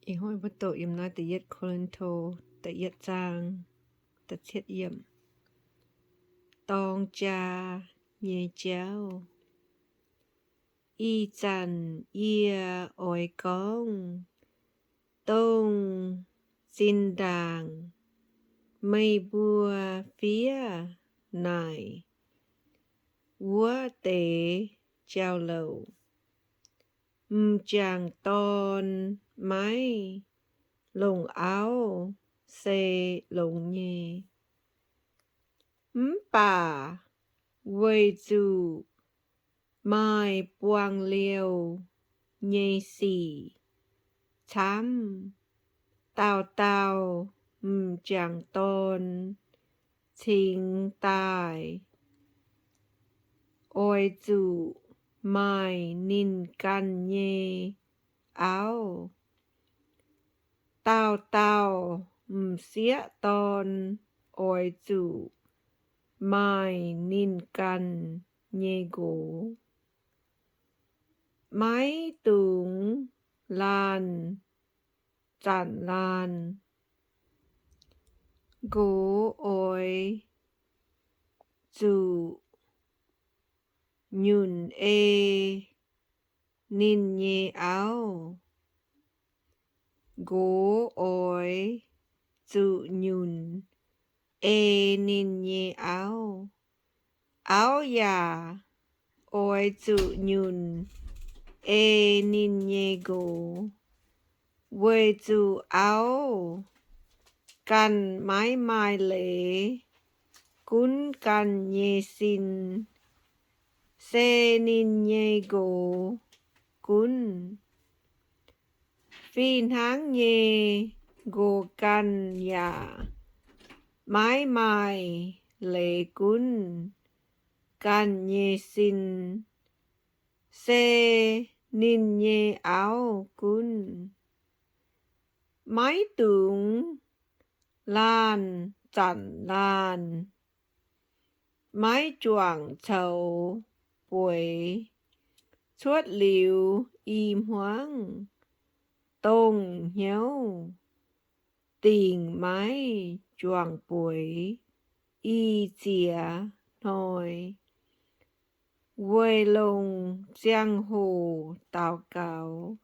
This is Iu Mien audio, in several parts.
Ih hnoi mbuo doqc yiem naaiv da'yietv Ko^lin^to da'yietv zaang da'cietv yiemc. Dorng jaa nyei jauv. Ih zanc yie oix gorngv dongh zinh ndaangc meih mbuo fiev naaic wuov deix jauv-louc. M'jangc dorn maiv longc auv se longx nyei. Mv baac weic zuqc maaih buangh liouh nyei sic camv, dauh dauh m'jangc dorn cingx daaih oix zuqc maaih ninh ganh nyei auv. Dauh dauh m'sieqv dorn oix zuqc maaih ninh ganh nyei nqox. Maiv dungx laanh zanc laanh. Nqox oix zuqc nyunc ei ninh nyei auv. Nqox oix zuqc nyunc ei ninh nyei auv. Auv yaac oix zuqc nyunc ei ninh nyei nqox, weic zuqc auv ganh maiv maaih leiz gunv ganh nyei sin, se ninh nyei nqox gunv. Fih hnangv nyei, nqox ganh yaac maiv maaih leiz gunv ganh nyei sin, se ninh nyei auv gunv. Maiv dungx laanh zanc laanh. Maiv juangc coux bueix. Cuotv liuz i hmuangv, dongh hnyouv dingc maiv juangc bueix i ziex hnoi, weic longc ziangh hoc daux gaux.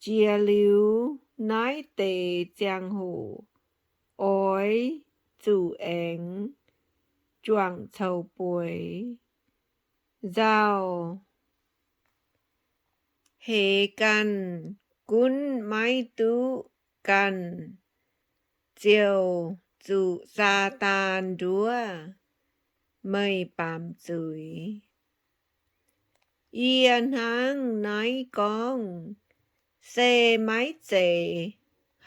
Jiex liuz naaiv deix ziangh hoc, oix zuqc aengx juangc coux bueix. Nzauh heix ganh gunv maiv duqv ganh, ziouc zuqc Saadaan nduov meih baamz zuiz. Yie hnangv naaiv gorngv se maiv zeiz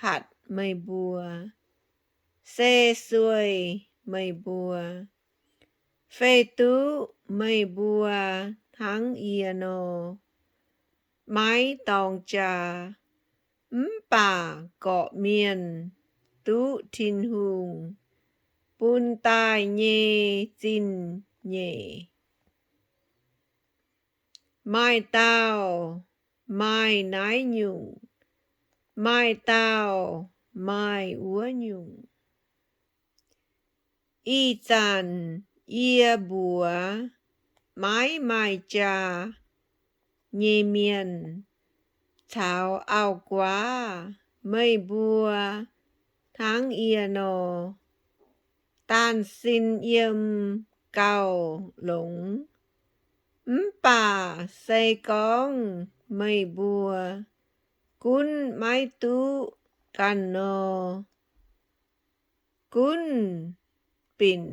hatc meih mbuo, se sueih meih mbuo. Feix duqv meih mbuo hnangv yie nor, maiv dorng jaa, mv baac gorqv-mienh duqv Tin-Hungh bun daaih nyei zingh nyeic. Maaih dauh maaih naaiv nyungc, maaih dauh maaih wuov nyungc. Ih zanc yie mbuox maiv maaih jaa nyei mienh caux auv-guaav, meih mbuo hnangv yie nor, daanh sin yiem gauh longx. Mv baac se gorngv meih mbuo gunv maiv duqv ganh nor, gunv binc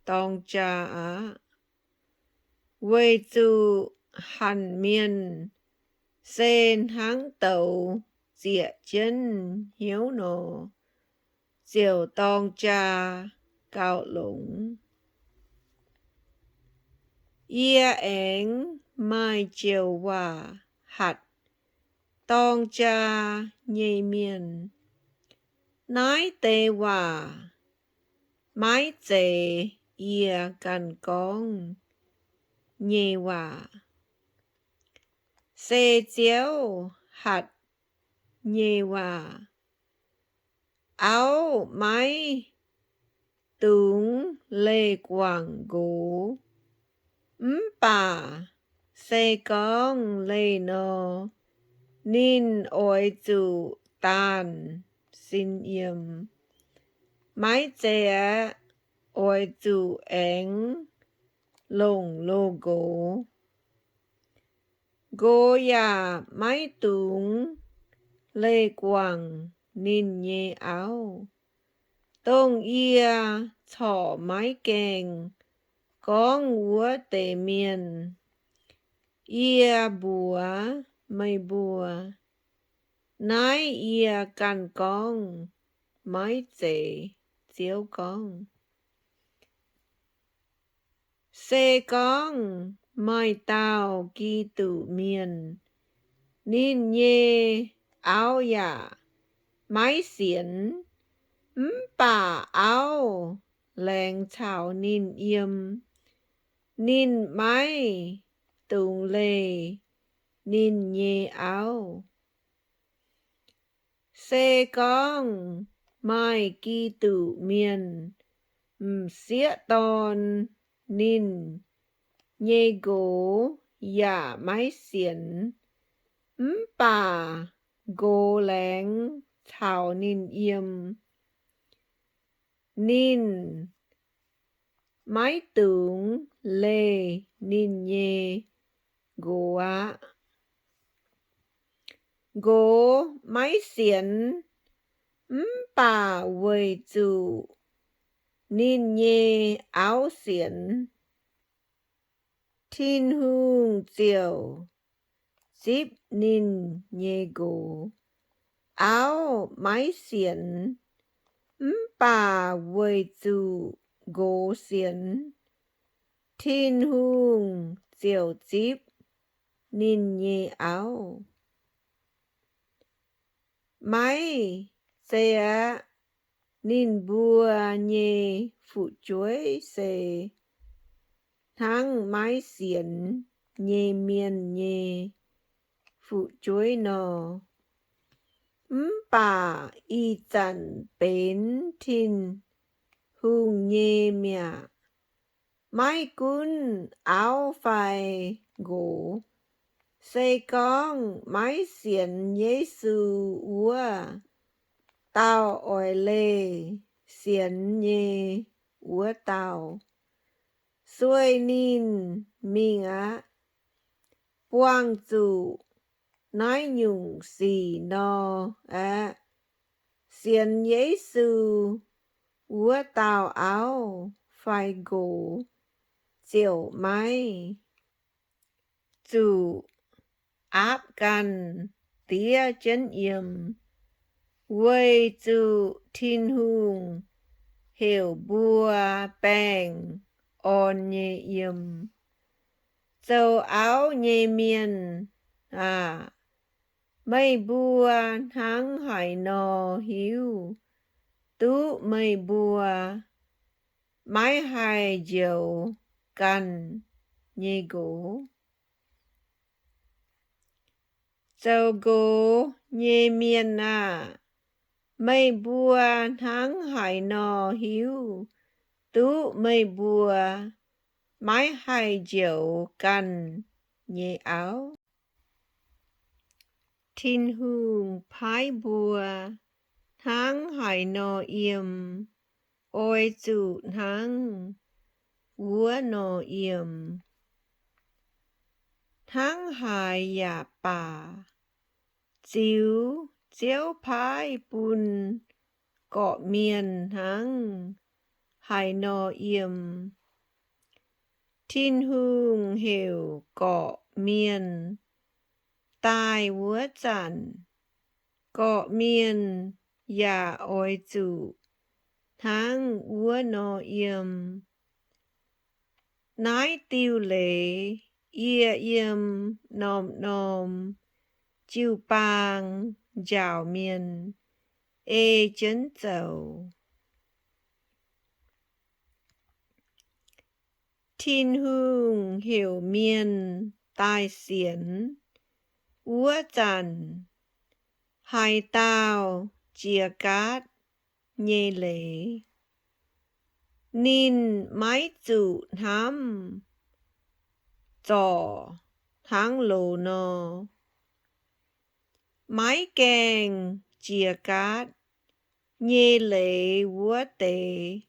dorng jaa aqv. Weic zuqc hanc mienh se hnangv douz zieqc jienv hnyouv nor, ziouc dorng jaa gauh longx. Yie aengx maaih joux waac hatc dorng jaa nyei mienh. Naaiv deix waac maiv zeiz yie ganh gorngv nyei waac, se Ziouv hatc nyei waac. Auv maiv dungx leih guangc nqox, mv baac se gorngv leih nor, ninh oix zuqc daanh sin yiem. Maiv zeiz aeqv, oix zuqc aengx longc loz-nqox. Nqox yaac maiv dungx leih guangc ninh nyei auv, dongh yie corc maiv gaengh gorngv wuov deix mienh. Yie mbuox meih mbuo, naaiv yie ganh gorngv, maiv zeiz Ziouv gorngv. Se gorngv maaih dauh Giduc Mienh, ninh nyei auv yaac maiv sienx, mv baac auv laengz caux ninh yiem, ninh maiv dungx leih ninh nyei auv. Se gorngv maaih Giduc Mienh m'sieqv dorn, ninh nyei nqox yaac maiv sienx, mv baac nqox laengz caux ninh yiem, ninh maiv dungx leih ninh nyei nqox aqv. Nqox maiv sienx mv baac weic zuqc ninh nyei auv sienx, Tin-Hungh ziouc zipv ninh nyei nqox. Auv maiv sienx mv baac weic zuqc nqox sienx, Tin-Hungh ziouc zipv ninh nyei auv. Maiv zeiz aeqv, ninh mbuo nyei fu'jueiv se hnangv maiv sienx nyei mienh nyei fu'jueiv nor, mv baac ih zanc benx Tin-Hungh nyei mi'aqv. Maiv gunv auv fai nqox, se gorngv maiv sienx Yesu wuov dauh oix leih sienx nyei wuov dauh, sueih ninh mingh aqv. Buangh zuqc naaiv nyungc sic nor aeqv, sienx Yesu wuov dauh auv fai nqox ziouc maiv zuqc aapv ganh diev jienv yiem, weic zuqc Tin-Hungh heuc mbuo baengh orn nyei yiem. Zoux auv nyei mienh aah! Meih mbuo hnangv haaix nor hiuv duqv meih mbuo maiv haih njoux ganh nyei nqox? Zoux nqox nyei mienh aah! Meih mbuo hnangv haaix nor hiuv duqv meih mbuo maiv haih njoux ganh nyei auv? Tin-Hungh paaiv mbuo hnangv haaix nor yiem, oix zuqc hnangv wuov nor yiem. Hnangv haaix yaac baac, ziux Ziouv paaiv bun gorqv-mienh hnangv haaix nor yiem. Tin-Hungh heuc gorqv-mienh daaih wuov zanc, gorqv-mienh yaac oix zuqc hnangv wuov nor yiem. Naaiv diuh leiz yie yiem norm-norm jiu-baang njaaux mienh ei jienv zoux. Tin-Hungh heuc mienh daaih sienx wuov zanc, haaix dauh jiex gaatv nyei leiz, ninh maiv zuqc hnamv zorc hnangv loz nor. Maiv gaengh jiex gaatv nyei leiz wuov deix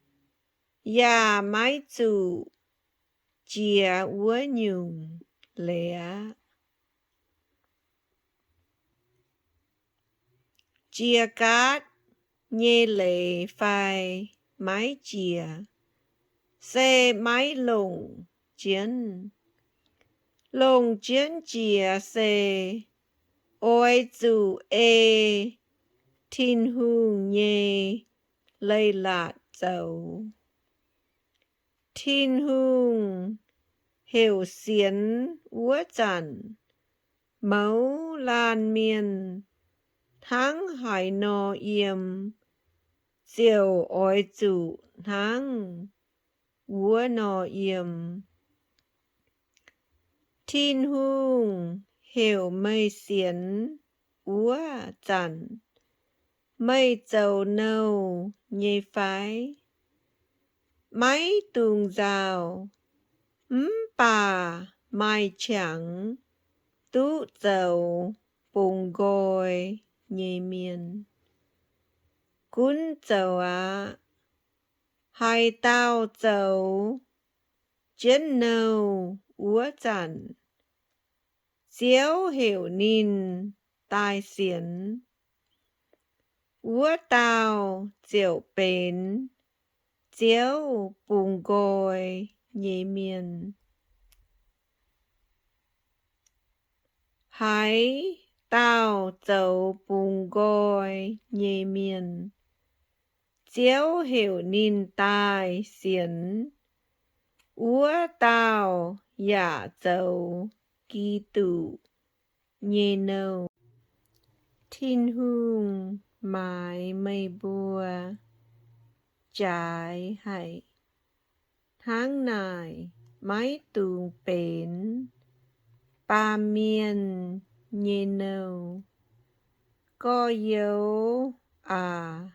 yaac maiv zuqc jiex wuov nyungc leiz aqv. Jiex gaatv nyei leiz fai maiv jiex, se maiv longc jienv. Longc jienv jiex se oix zuqc ei Tin-Hungh nyei leiz-latc zoux. Tin-Hungh heuc sienx wuov zanc, mouz laanh mienh hnangv haaix nor yiem, ziouc oix zuqc hnangv wuov nor yiem. Tin-Hungh heuc meih sienx wuov zanc, meih zoux nouh nyei fai? Maiv dungx nzauh, mv baac maaih qangx duqv zoux bungx nqoi nyei mienh. Gunv zoux aqv. Haaix dauh zoux jienv nouh wuov zanc, Ziouv heuc ninh daaih sienx, wuov dauh ziouc benx Ziouv bungx nqoi nyei mienh. Haaix dauh zoux bungx nqoi nyei mienh, Ziouv heuc ninh daaih sienx, wuov dauh yaac zoux Giduc nyei nouh. Tin-Hungh maaiz meih mbuo jaaix haic. Hnangv naaic maiv dungx benx baamh mienh nyei nouh. Gorx-youz aac,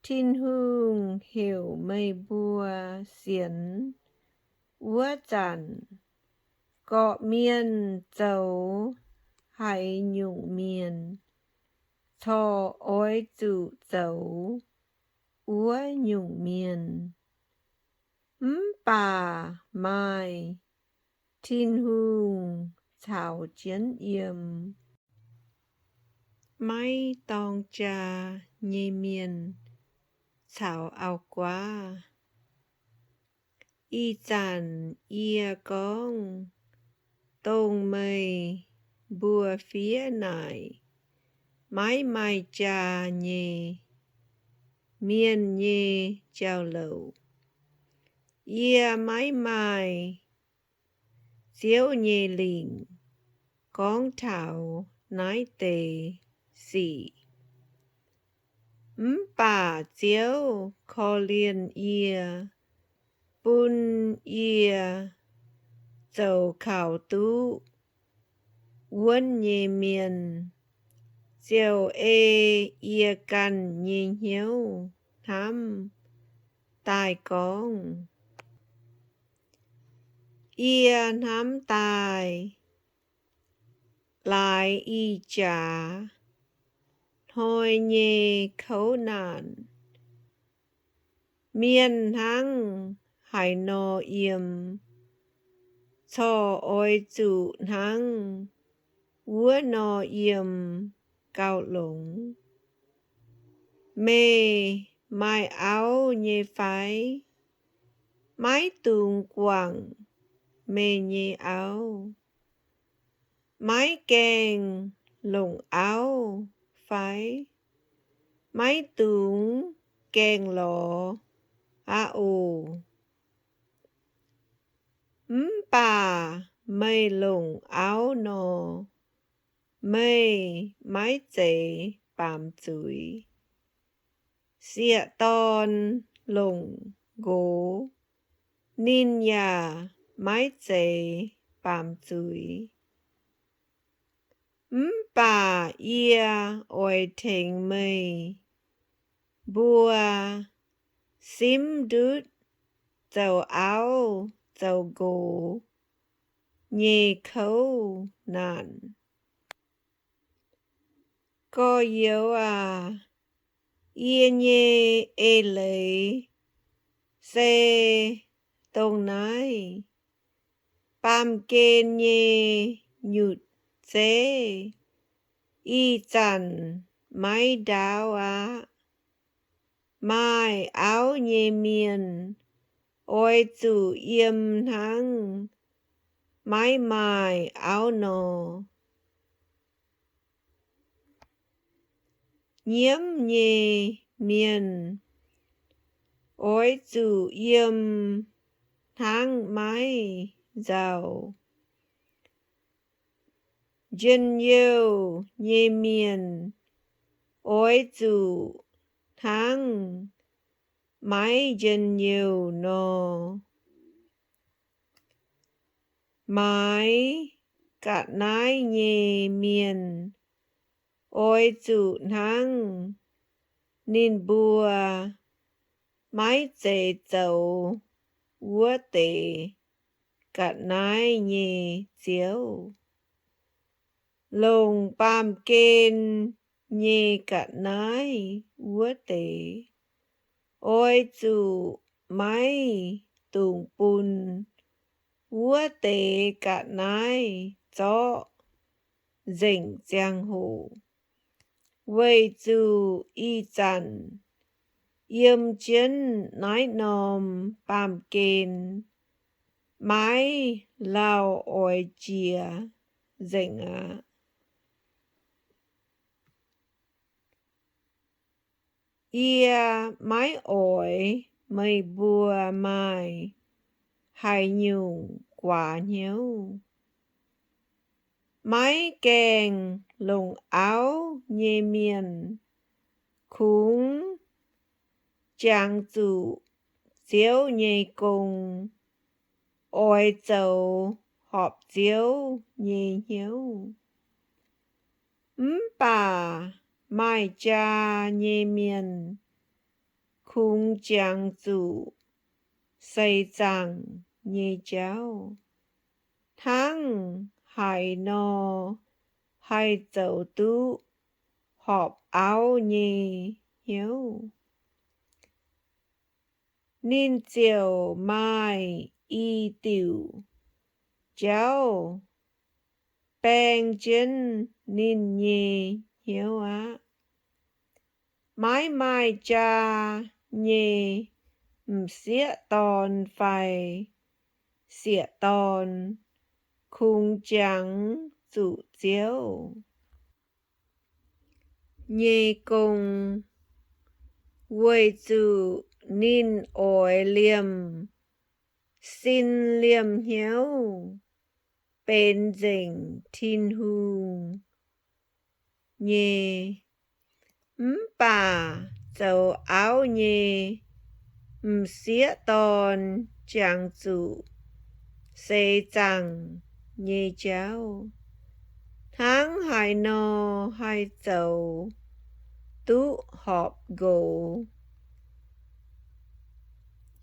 Tin-Hungh heuc meih mbuo sienx wuov zanc, gorqv-mienh zoux haaix nyungc mienh, corc oix zuqc zoux wuov nyungc mienh. Mv baac maaih Tin-Hungh caux jienv yiem. Maiv dorng jaa nyei mienh caux auv-guaav. Ih zanc yie gorngv dongh meih mbuo fiev naaic maiv maaih jaa nyei mienh nyei jauv-louc. Yie maiv maaih Ziouv nyei lingc gorngv taux naaiv deix sic. Mv baac Ziouv korv-lienh yie, bun yie zoux kaux duqv wuonv nyei mienh, ziouc ei yie ganh nyei hnyouv hnamv daaih gorngv. Yie hnamv daaih laaix ih jaax hnoi nyei kouv naanc, mienh hnangv haaix nor yiem, corc oix zuqc hnangv wuov nor yiem gauh longx. Meih maaih auv nyei fai? Maiv dungx guangc meih nyei auv. Maiv gaengh longc auv fai? Maiv dungx gaengh lorz aqv oc. Mv baac meih longc auv nor, meih maiv zeiz baamz zuiz. Sieqv-dorn longc nqox, ninh yaac maiv zeiz baamz zuiz. Mv baac yie oix tengx meih mbuo simv ndutv zoux auv zoux nqox nyei kouv naanc. Gorx-youz aac, yie nyei eix leiz se dongh naaiv. Baamh gen nyei nyutc zeiv ih zanc maiv ndaauv aqv. Maaih auv nyei mienh oix zuqc yiem hnangv maiv maaih auv nor. Nyiemv nyei mienh oix zuqc yiem hnangv maiv nzauh. Njien-youh nyei mienh oix zuqc hnangv maiv njien-youh nor. Maaiz ga'naaiv nyei mienh oix zuqc hnangv ninh mbuo maiv zeiz zoux wuov deix ga'naaiv nyei ziouv. Longc baamh gen nyei ga'naaiv wuov deix oix zuqc maiv dungx bun wuov deix ga'naaiv zorqv nzengc ziangh hoc, weic zuqc ih zanc yiem jienv naaiv norm baamh gen maiv lauh oix jiex nzengc aqv. Yie maiv oix meih mbuo maaih haaix nyungc guaax hnyouv. Maiv gaengh longc auv nyei mienh kungx jangx zuqc Ziouv nyei gong, oix zoux horpc Ziouv nyei hnyouv. Mv baac maaih jaa nyei mienh kungx jangx zuqc seix zaangc nyei jauv, hnangv haaix nor haih zoux duqv horpc auv nyei hnyouv. Ninh ziouc maaih i diuc jauv baeng jienv ninh nyei hnyouv aqv. Maiv maaih jaa nyei m'sieqv dorn fai sieqv dorn kungx jangx zuqc Ziouv nyei gong, weic zuqc ninh oix liemh sin liemh hnyouv benx nzengc Tin-Hungh nyei. Mv baac zoux auv nyei m'sieqv dorn jangx zuqc seix zaangc nyei jauv, hnangv haaix nor haih zoux duqv horpc nqox.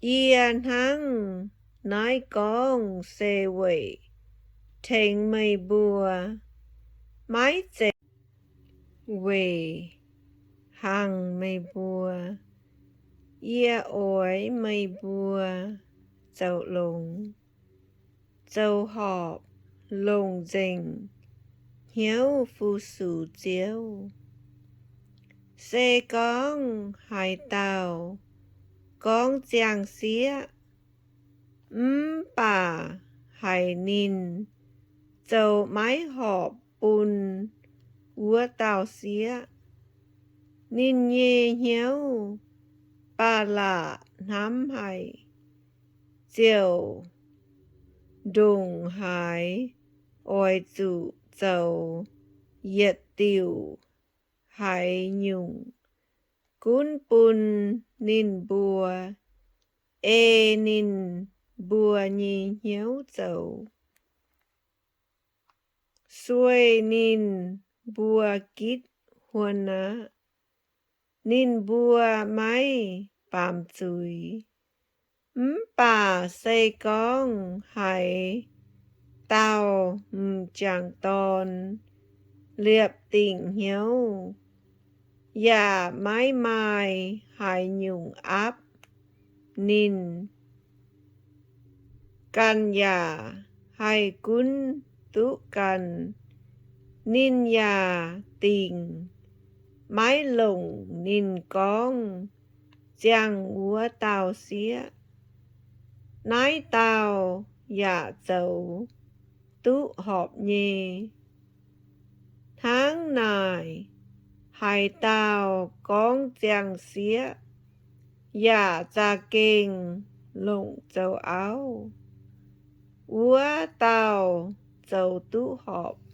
Yie hnangv naaiv gorngv se weic tengx meih mbuo, maiv zeiz weic hangx meih mbuo. Yie oix meih mbuo zoux longx, zoux horpc, longc nzengc hnyouv fu-sux Ziouv. Se gorngv haaix dauh gorngv ziangh sieqv mv baac haiz ninh zoux maiv horpc bun wuov dauh sieqv, ninh nyei hnyouv ba'laqc hnamv haic, ziouc ndongc haaix oix zuqc zoux yietc diuc haaix nyungc gunv bun ninh mbuo ei ninh mbuo nyei hnyouv zoux. sueih ninh mbuo gitv huon aqv. Ninh mbuo maiv baamz zuiz. Mv baac se gorngv haaix dauh m'jangc dorn liepc dingc hnyouv yaac maiv maaih haaix nyungc aapv ninh, ganh yaac haih gunv duqv ganh, ninh yaac dingc maiv longc ninh gorngv ziangh wuov dauh sieqv, naaiv dauh yaac zoux duqv horpc nyei. Hnangv naaic, haaix dauh gorngv ziangh sieqv yaac za'gengh longc zoux auv, wuov dauh zoux duqv horpc.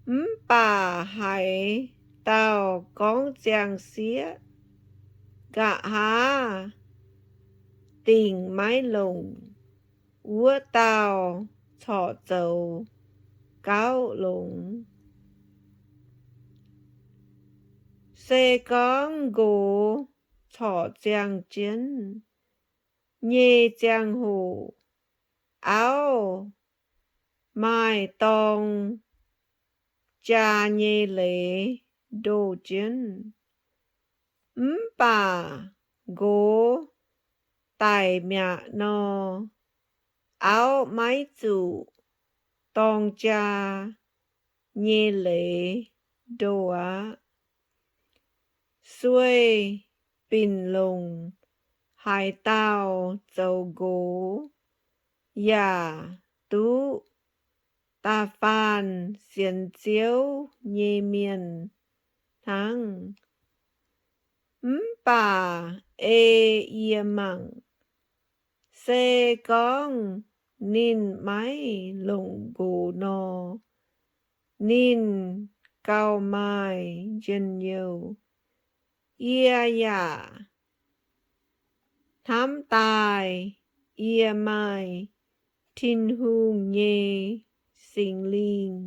Mv baac haaix dauh gorngv ziangh sieqv, nqa'haav dingc maiv longc, wuov dauh corc zoux gauh longx. Se gorngv nqox corc ziangh jienv nyei ziangh hoc, auv maaih dorng jaa nyei leiz ndoh jienv. Mv baac nqox daic mi'aqv nor, auv maiv zuqc dorng jaa nyei leiz ndoh aqv. Sueih binc longc haaix dauh zoux nqox yaac duqv da'faanh sienx Ziouv nyei mienh hnangv. Mv baac ei yie mangc, se gorngv ninh maiv longc nqox nor, ninh gauh maaih njien-youh. Yie yaac hnamv daaih yie maaih Tin-Hungh nyei Singx Lingh